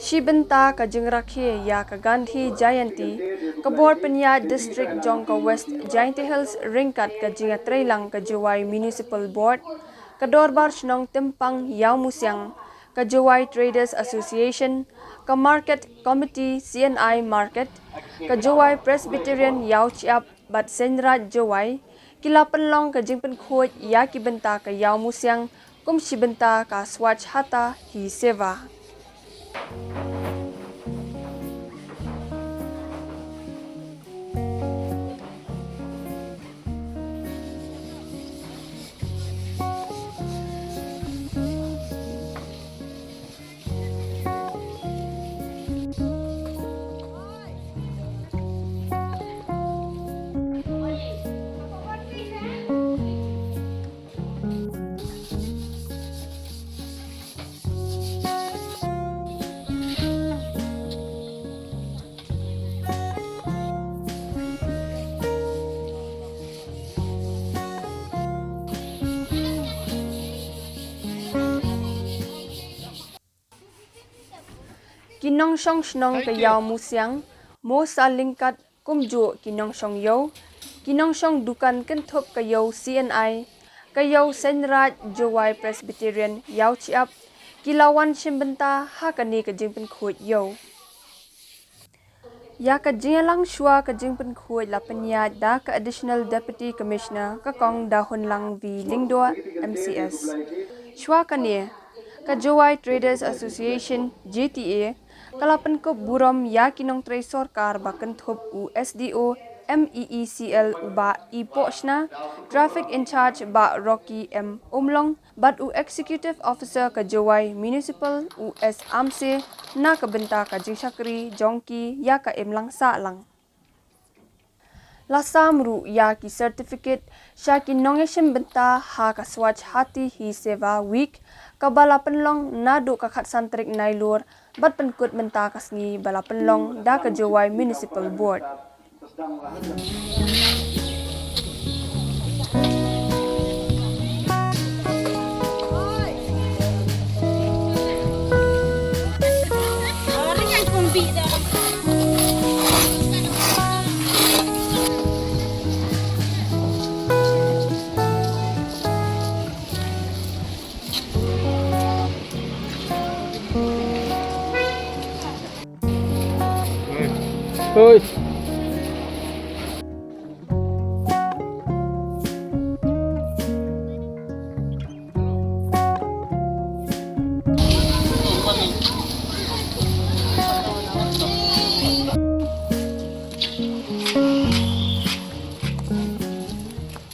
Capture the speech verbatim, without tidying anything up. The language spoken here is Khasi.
Shi bynta ka jingrakhe ïa ka Gandhi Jayanti, ka bor pynïaid district jong ka West Jaintia Hills ryngkat ka jingïatreilang ka Jowai Municipal Board, ka Dorbar Shnong Tympang Ïawmusiang, ka Jowai Traders Association, ka Market Committee C N I Market, ka Jowai Presbyterian Ïawchiap bad Seiñraij Jowai, ki la pynlong ka jingpynkhuid ïa ki bynta ka Ïawmusiang kum shi bynta ka Swachhata Hi Seva. Ki nongshong shnong ka Ïawmusiang, mo sa lyngkat kumjuh ki nongshong ïew, ki nongshong dukan kynthup ka ïew C N I, ka ïew Seiñraij Jowai Presbyterian Ïawchiap, ki la wan shim bynta ha kane ka jingpynkhuid ïew. Ïa ka jingïalang shuwa ka jingpynkhuid la pynïaid da ka Additional Deputy Commissioner ka Kong Dahunlang V Lyngdoh M C S. Shuwa kane, ka Jowai Traders Association J T A, ka la pynkup burom ïa ki nongtrei sorkar ba kynthup u S D O M E E C L u Bah I Pohshna, Traffic in Charge Bah Rocky M Umlong, bad u Executive Officer ka Jowai Municipal u S Amse na ka bynta ka jingshakri jong ki ïa ka imlang sahlang. La sam ruh ïa ki certificate sha ki nongïashim bynta ha ka Swachhata Hi Seva Week kaba la pynlong naduh ka khatsan tarik Nailur bad pynkut mynta ka sngi ba la pynlong da ka Jowai Municipal Board.